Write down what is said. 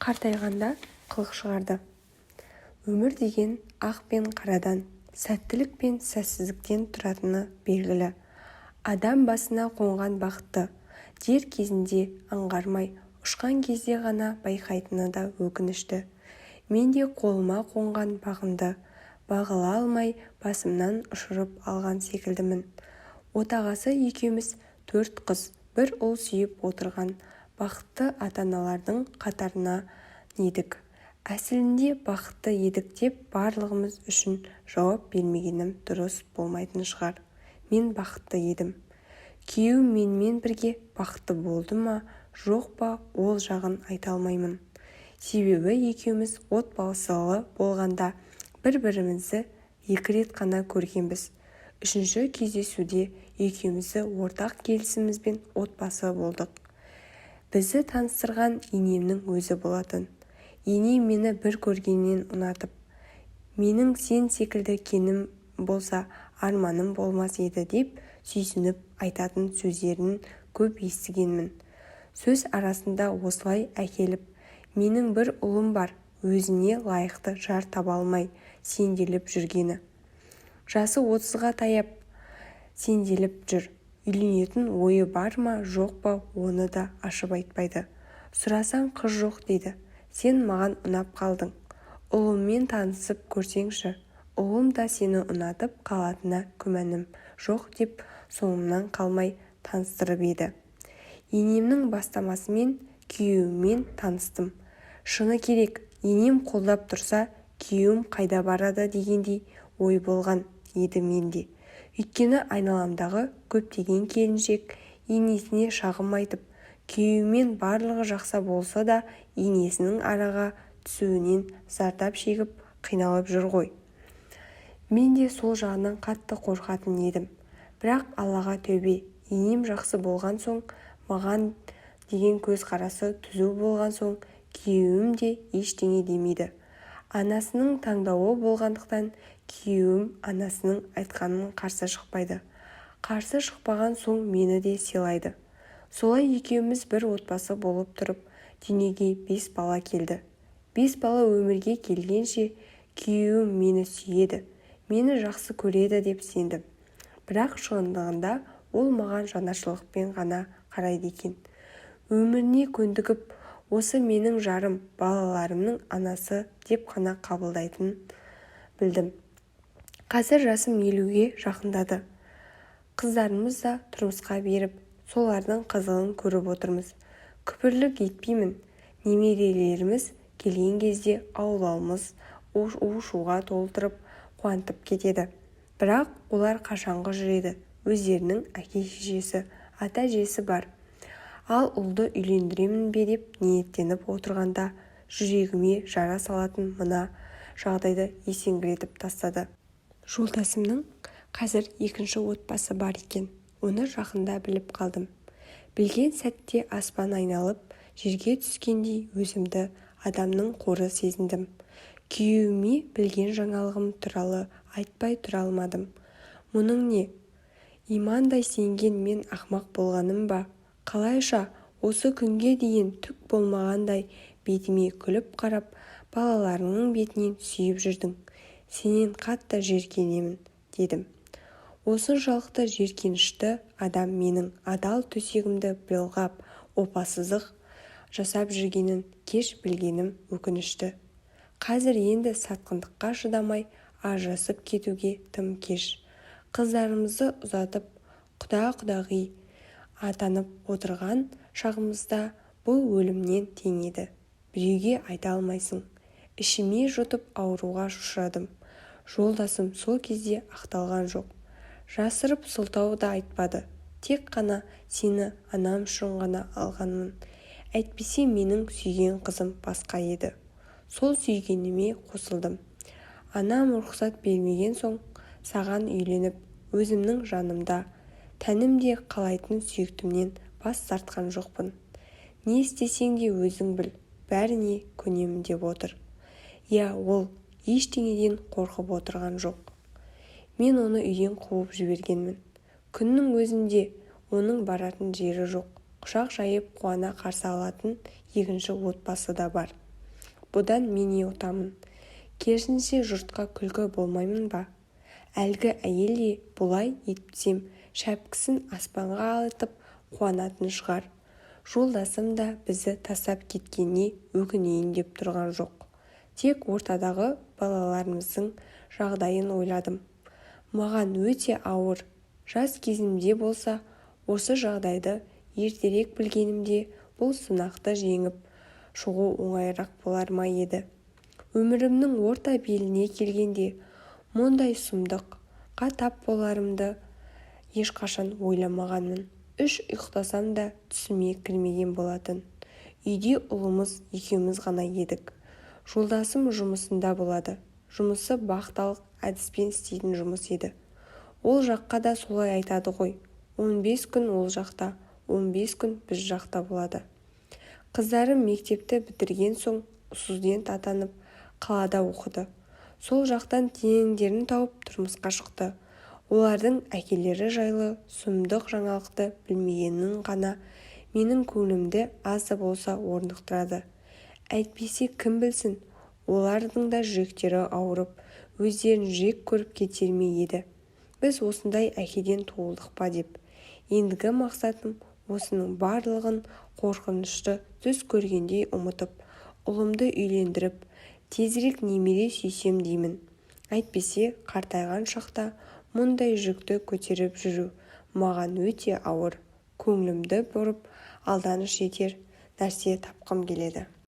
Қартайғанда қылық шығарды. Өмір деген ақ пен қарадан, сәттілік пен сәтсіздіктен тұратыны белгілі. Адам басына қонған бақытты дер кезінде аңғармай, ұшқан кезде ғана байқайтыны да өкінішті. Мен де қолыма қонған бағымды бағала алмай, басымнан ұшырып алған секілдімін. Отағасы екеуміз төрт қыз, бір ұл сүйіп отырған бақытты ата-аналардың қатарынан едік. Әсілінде бақытты едік деп барлығымыз үшін жауап бермегенім дұрыс болмайтын шығар. Мен бақытты едім. Күйеуім менімен бірге бақытты болды ма, жоқ па, ол жағын айта алмаймын. Себебі екеуміз отбасылы болғанда бір-бірімізді екі рет қана көргенбіз. Үшінші кездесуде екеуміз ортақ келісімімізбен отбасы болдық. Бізді таныстырған енемнің өзі болатын. Енем мені бір көргеннен ұнатып, менің сен секілді келінім болса, арманым болмас еді деп сүйсініп айтатын сөздерін көп естігенмін. Сөз арасында осылай әкеліп, менің бір ұлым бар, өзіне лайықты жар таба алмай сенделіп жүргені. Жасы 30-ға таяп сенделіп жүр. Үйленетін ойы бар ма, жоқ па, оны да ашып айтпайды. Сұрасаң, қыз жоқ дейді. Сен маған ұнап қалдың. Ұлыммен танысып көрсеңші. Ұлым да сені ұнатып қалатынына күмәнім жоқ деп соңымнан қалмай таныстырып еді. Енемнің бастамасымен күйеуіммен таныстым. Шыны керек, енем қолдап тұрса, күйеуім қайда барады дегендей ой болған еді менде. Өйткені айналамдағы көптеген келіншек енесіне шағым айтып, күйеуімен барлығы жақсы болса да енесінің араға түсуінен зардап шегіп, қиналып жүр ғой. Мен де сол жағынан қатты қорқатын едім. Бірақ Аллаға тәубе, енем жақсы болған соң, маған деген көзқарасы түзу болған соң күйеуім де ештеңе демейді. Анасының таңдауы болғандықтан күйеуім анасының айтқанын қарсы шықпайды. Қарсы шықпаған соң мені де сыйлайды. Солай екеуміз бір отбасы болып тұрып, дүниеге 5 бала келді. 5 бала өмірге келгенше күйеуім мені сүйеді, мені жақсы көреді деп сендім. Бірақ шындығында ол маған жанашырлықпен ғана қарайды екен. Өміріне көндігіп, осы менің жарым, балаларымның анасы деп қана қабылдайтынын білдім. Қазір жасым 50-ге жақындады. Қыздарымыз да тұрмысқа беріп, солардың қызығын көріп отырмыз. Күпірлік етпеймін. Немерелеріміз келген кезде ауламыз у-шуға толтырып, қуантып кетеді. Бірақ олар қашанғы жүреді, өздерінің әке-шешесі, ата-әжесі бар. Ал ұлды үйлендіремін бе деп ниеттеніп отырғанда жүрегіме жара салатын мына жағдайды есеңгіретіп тастады. Жолдасымның қазір екінші отбасы бар екен. Оны жақында біліп қалдым. Білген сәтте аспан айналып, жерге түскендей өзімді адамның қоры сезіндім. Күйеуіме білген жаңалығым туралы айтпай тұра алмадым. Мұның не? Имандай сенген мен ақмақ болғаным ба? Қалайша осы күнге дейін түк болмағандай бетіме күліп қарап, балаларыңның бетінен сүйіп жүрдің. Сенен қатты жиіркенемін, дедім. Осыншалықты жиіркенішті адам менің адал төсегімді былғап, опасыздық жасап жүргенін кеш білгенім өкінішті. Қазір енді сатқындыққа шыдамай ажырасып кетуге тым кеш. Қыздарымызды ұзатып, құда-құдағи атанып отырған шағымызда бұл өлімнен тең еді. Біреуге айта алмайсың. Ішіме жұтып ауруға ұшырадым. Жолдасым сол кезде ақталған жоқ. Жасырып сылтау да айтпады. Тек қана сені анам үшін ғана алғанмын. Әйтпесе менің сүйген қызым басқа еді. Сол сүйгеніме қосылдым. Анам рұқсат бермеген соң саған үйленіп, өзімнің жанымда, тәнімде қалайтын сүйіктімнен бас тартқан жоқпын. Не істесең де өзің біл, бәріне көнемін деп отыр. Иә, ол ештеңеден қорқып отырған жоқ. Мен оны үйден қуып жібергенмін. Күннің өзінде оның баратын жері жоқ. Құшақ жайып қуана қарсы алатын екінші отбасы да бар. Бұдан мен не ұтамын? Керісінше жұртқа күлкі болмаймын ба? Әлгі әйел де бұлай етсем шәпкісін аспанға атып қуанатын шығар. Жолдасым да бізді тастап кеткеніне өкінейін деп тұрған жоқ. Тек ортадағы балаларымыздың жағдайын ойладым. Маған өте ауыр. Жас кезімде болса, осы жағдайды ертерек білгенімде бұл сынақты жеңіп шығу оңайырақ болар ма еді. Өмірімнің орта беліне келгенде мұндай сұмдыққа тап боларымды ешқашан ойламағанмын. Үш ұйықтасам да түсіме кірмеген болатын. Үйде ұлымыз екеуміз ғана едік. Жолдасым жұмысында болады. Жұмысы вахталық әдіспен істейтін жұмыс еді. Ол жақта да солай айтады ғой. 15 күн ол жақта, 15 күн біз жақта болады. Қыздарым мектепті бітірген соң студент атанып, қалада оқыды. Сол жақтан теңдерін тауып тұрмысқа шықты. Олардың әкелері жайлы сұмдық жаңалықты білмегені ғана менің көңілімді аз да болса орнықтырады. Әйтпесе кім білсін, олардың да жүректері ауырып, өздерін жек көріп кетер ме еді, біз осындай әкеден туылдық па деп. Ендігі мақсатым осының барлығын қорқынышты түс көргендей ұмытып, ұлымды үйлендіріп, тезірек немере сүйсем деймін. Әйтпесе қартайған шақта мұндай жүкті көтеріп жүру маған өте ауыр. Көңілімді бұрып, алданыш етер нәрсе тапқым келеді.